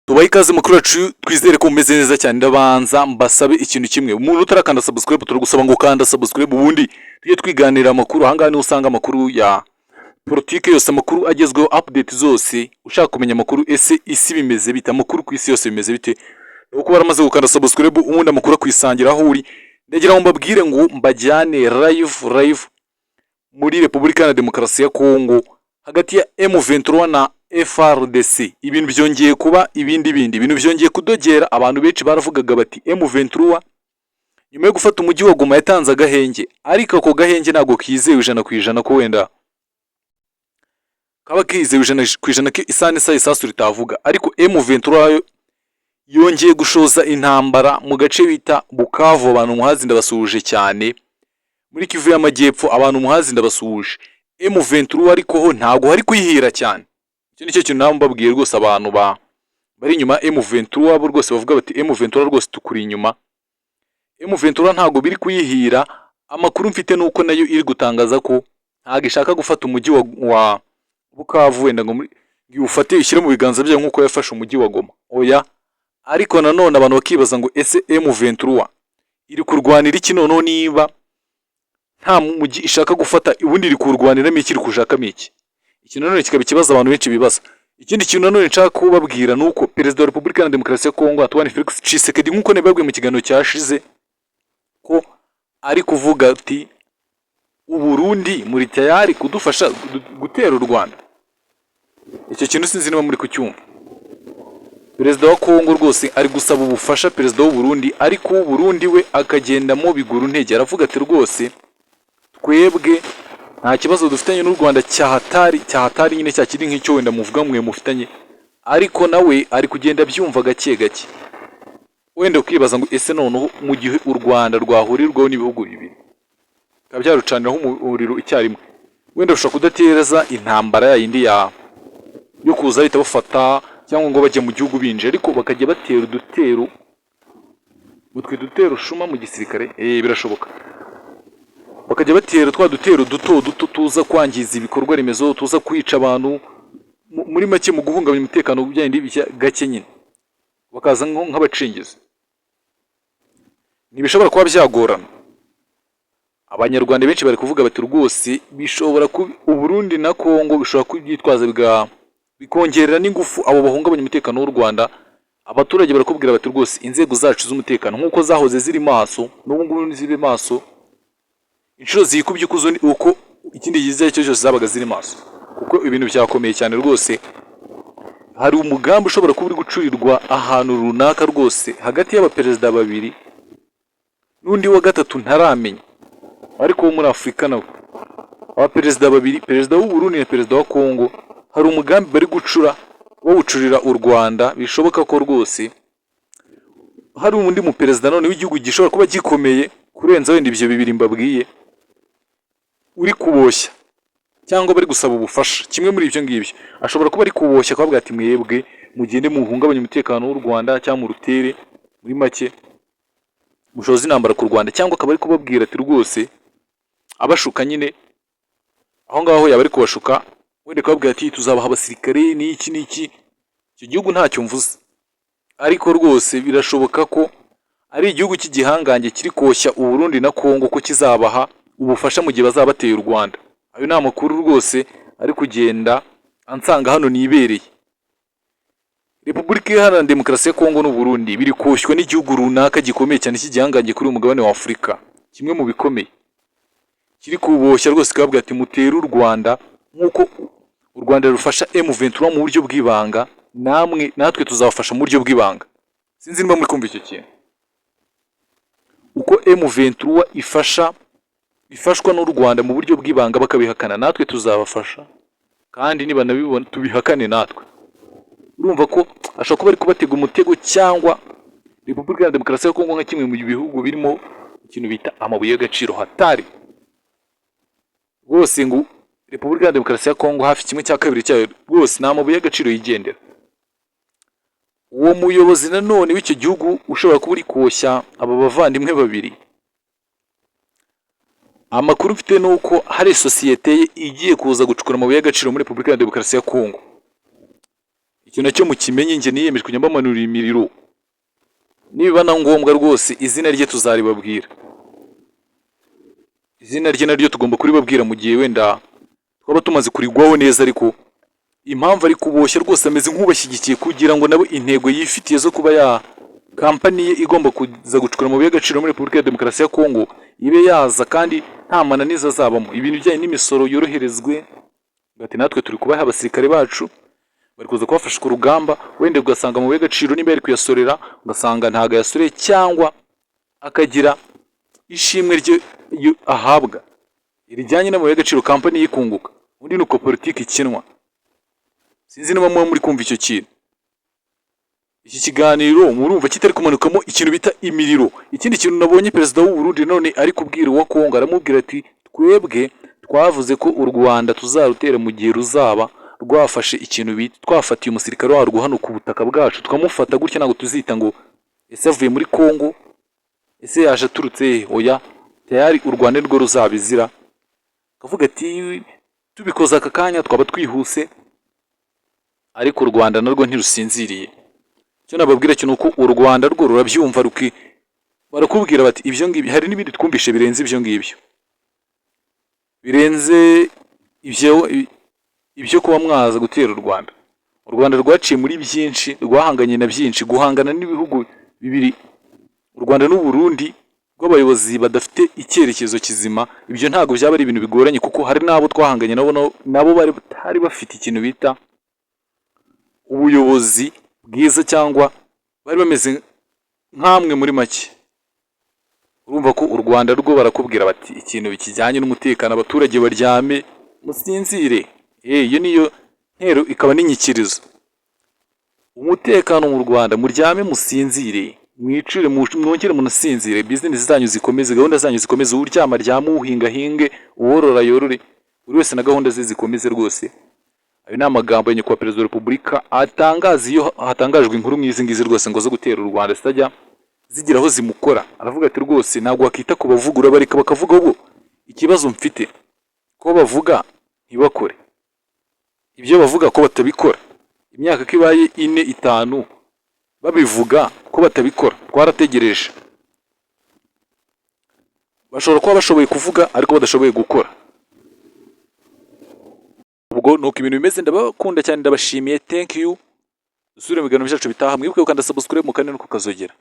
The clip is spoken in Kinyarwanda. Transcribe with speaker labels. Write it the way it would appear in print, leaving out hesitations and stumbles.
Speaker 1: Tubahe ikaze makuru yacu, twizere ko mumeze neza cyane. Ndabanza mbasabe ikintu kimwe: umuntu utarakanda subscribe, turagusaba ngo kanda subscribe, ubundi tujye twiganira amakuru. Ahangaha niho usanga amakuru ya politike yose, amakuru agezweho, update zose. Ushaka kumenya amakuru, ese isi bimeze bite, amakuru ku isi yose bimeze bite, ni uko baramaze gukanda subscribe, ubundi amakuru akwisangira aho uri. Ndagira ngo mbabwire ngo mbajyane live live muri Repubulika ya Demokarasi ya Kongo, hagati ya M23 na FARDC. Ibintu byongeye kuba ibindi bindi, ibintu byongeye kudogera. Abantu benshi baravugaga bati M23 nyuma yo gufata umujyi wa Goma yatanze agahenge, ariko ako gahenge ntabwo kizewe 100%, ko wenda kaba kizewe 100% ko isaha n'isaha isasu ritavuga. Ariko M23 yo yongeye gushoza intambara mu gace bita Bukavu. Abantu muhazi, ndabasuhuje cyane. Muri Kivu y'Amajyepfo, abantu muhazi, ndabasuhuje. M23 ariko ho ntabwo hari kuyihira cyane. Icyo nicyo kintu nawe mbabwiye rwose. Abantu bari inyuma ya M23 bo rwose bavuga bati M23 rwose tukuri inyuma. M23 ntabwo biri kuyihira. Amakuru mfite nuko nayo iri gutangaza ko ntabwo ishaka gufata umujyi wa Bukavu wenda ngo iwufate ishyire mu biganza byayo nk'uko yafashe umujyi wa Goma. Oya. Ariko nanone abantu bakibaza ngo ese M23 iri kurwanira iki noneho, niba nta mujyi ishaka gufata, ubundi iri kurwaniramo iki, iri kushakamo iki? Iki nanone kikaba ikibazo abantu benshi bibaza. Ikindi kintu nanone nshaka kubabwira ni uko Perezida wa Repubulika ya Demokarasi ya Kongo, Antoine Felix Tshisekedi, nk'uko nabibabwiye mu kiganiro cyashize, ko ari kuvuga ati Uburundi muri tayari kudufasha gutera u Rwanda. Icyo kintu sinzi niba muri kucyumva. Perezida wa Kongo rwose ari gusaba ubufasha perezida w'u Burundi, ariko uw'u Burundi we akagendamo biguru ntege. Aravuga ati rwose twebwe nta kibazo dufitanye n'u Rwanda cyahatari cyahatari nyine, cya kiri nk'icyo wenda muvuga mwe mufitanye. Ariko nawe ari kugenda abyumva gake gake. Wenda ukibaza ngo ese noneho mu gihe u Rwanda rwahurirwaho n'ibihugu bibiri bikaba byarucaniraho umuriro icyarimwe, wenda rushobora kudateza intambara ya yindi yo kuza bahita bafata cyangwa ngo bajye mu gihugu binjira, ariko bakajya batera udutero, utwo dutero shuma mu gisirikare, birashoboka bakajya batera twa dutero duto duto tuza kwangiza ibikorwa remezo, tuza kwica abantu, muri make mu guhungabanya umutekano byandi gake nyine, bakaza nk'abacengezi. Ntibishobora kuba byagorana. Abanyarwanda benshi bari kuvuga bati rwose bishobora kuba Uburundi na Kongo bishobora kubyitwaza bikongerera n'ingufu abo bahungabanya umutekano w'u Rwanda. Abaturage barakubwira bati rwose inzego zacu z'umutekano nk'uko zahoze ziri maso, n'ubu ngubu ziri maso inshuro zikubye uko ikindi gihe icyo ari cyo cyose zabaga ziri maso, kuko ibintu byakomeye cyane rwose. Hari umugambi ushobora kuba uri gucurirwa ahantu runaka rwose hagati y'abaperezida babiri n'undi wa gatatu ntaramenya, ariko wo muri Afurika nawe. Abaperezida babiri, perezida w'u Burundi na perezida wa Kongo, hari umugambi bari gucura bawucurira u Rwanda. Bishoboka ko rwose hari undi muperezida none w'igihugu gishobora kuba gikomeye kurenza wenda ibyo bibiri mbabwiye uri kuboshya cyangwa bari gusaba ubufasha. Kimwe muri ibyo ngibyo, ashobora kuba ari kuboshya akavuga ati mwebwe mugende muhungabanye umutekano w'u Rwanda cyangwa murutere, muri make mushoze intambara ku Rwanda, cyangwa akaba ari kubabwira ati rwose abashuka nyine. Aho ngaho yaba ari kubashuka, wenda akababwira ati tuzabaha abasirikare n'iki n'iki. Icyo gihugu ntacyo mvuze, ariko rwose birashoboka ko ari igihugu cy'igihangange kiri koshya u Burundi na Kongo ko kizabaha ubufasha mu gihe bazaba bateye u Rwanda. Ayo ni amakuru rwose ari kugenda ansanga hano nibereye. Repubulika Iharanira Demokarasi ya Kongo n'u Burundi biri koshywa n'igihugu runaka gikomeye cyane cy'igihangange kuri uyu mugabane wa Afurika, kimwe mu bikomeye, kiri kuboshya rwose kikababwira ati mutere u Rwanda, nk'uko u Rwanda rufasha M23 mu buryo bw'ibanga, namwe natwe tuzabafasha mu buryo bw'ibanga. Sinzi niba muri kumva icyo kintu. Uko M23 ifashwa n'u Rwanda mu buryo bw'ibanga bakabihakana, natwe tuzabafasha, kandi nibanabibona tubihakane natwe. Urumva ko ashobora kuba ari kubatega umutego, cyangwa Repubulika ya Demokarasi ya Kongo nka kimwe mu bihugu birimo ikintu bita amabuye y'agaciro hatari rwose, ngo Repubulika ya Demokarasi ya Kongo hafi kimwe cya kabiri cyayo rwose ni amabuye y'agaciro yigendera. Uwo muyobozi nanone w'icyo gihugu ushobora kuba uri koshya aba bavandimwe babiri, amakuru mfite ni uko hari sosiyete ye igiye kuza gucukura amabuye y'agaciro muri Repubulika ya Demokarasi ya Kongo. Icyo nacyo kikaba ikindi kibazo. Icyo nacyo mukimenye. Njye niyemeje kujya mbamanurira imiriro, nibiba na ngombwa rwose izina rye tuzaribabwira. Izina rye naryo tugomba kuribabwira mu gihe wenda twaba tumaze kurigwaho neza. Ariko impamvu ari kuboshya rwose, ameze nk'ubashyigikiye kugira ngo nabo intego yifitiye zo kuba ya kampani ye igomba kuza gucukura amabuye y'agaciro muri Repubulika ya Demokarasi ya Kongo ibe yaza kandi nta mananiza azabamo, ibintu bijyanye n'imisoro yoroherezwe. Ati natwe turi kubaha abasirikare bacu bari kuza kubafasha ku rugamba. Wenda ugasanga amabuye y'agaciro niba yari kuyasorera, ugasanga ntabwo ayasoreye, cyangwa akagira ishimwe rye ahabwa rijyanye n'amabuye y'agaciro, kampani yikunguka. Ubundi ni uko politiki ikinwa. Sinzi niba muba muri kumva icyo kintu. Iki kiganiro murumva kitari kumanukamo ikintu bita imiriro. Ikindi kintu nabonye perezida w'u Burundi none ari kubwira uwa Kongo, aramubwira ati twebwe twavuze ko u Rwanda tuzarutera mu gihe ruzaba rwafashe ikintu bita twafatiye umusirikare warwo hano ku butaka bwacu, tukamufata gutya. Ntabwo tuzita ngo ese avuye muri Kongo, ese yaje aturutse he? Oya, tayari u Rwanda nirwo ruzabizira. Akavuga ati tubikoze aka kanya twaba twihuse, ariko u Rwanda narwo ntirusinziriye. Icyo nababwira cyo ni uko u Rwanda rwo rurabyumva, ruki barakubwira bati ibyo ngibyo. Hari n'ibindi twumvishe birenze ibyo ngibyo, birenze ibyo kuba mwaza gutera u Rwanda. U Rwanda rwaciye muri byinshi, rwahanganye na byinshi. Guhangana n'ibihugu bibiri, u Rwanda n'u Burundi, rw'abayobozi badafite icyerekezo kizima, ibyo ntabwo byaba ari ibintu bigoranye, kuko hari n'abo twahanganye nabo, nabo bari batari bafite ikintu bita ubuyobozi bwiza, cyangwa bari bameze nk'amwe muri make. Urumva ko u Rwanda rwo barakubwira bati ikintu kijyanye n'umutekano, abaturage baryame musinzire. Iyo niyo ntero, ikaba n'inyikirizo. Umutekano mu Rwanda, muryame musinzire, mwicire, mwongere munasinzire, bizinesi zanyu zikomeze, gahunda zanyu zikomeze, uryama aryame, uhinga ahinge, uworora yorore, buri wese na gahunda ze zikomeze rwose. Ayo ni amagambo ya nyakubahwa perezida wa repubulika atangaza iyo hatangajwe inkuru nk'izi ngizi rwose ngo zo gutera u Rwanda zitajya zigira aho zimukora. Aravuga ati rwose ntabwo wakita ku bavuga, urabareka bakavuga. Ahubwo ikibazo mfite ko bavuga ntibakore ibyo bavuga, ko batabikora. Imyaka ko ibaye 4, 5 babivuga ko batabikora, twarategereje. Bashobora kuba bashoboye kuvuga ariko badashoboye gukora. Ubwo nuko ibintu bimeze. Ndabakunda cyane, ndabashimiye, thank you. Dusubire mu biganiro byacu bitaha. Mwibuke gukanda subscribe mukande no kukazogera.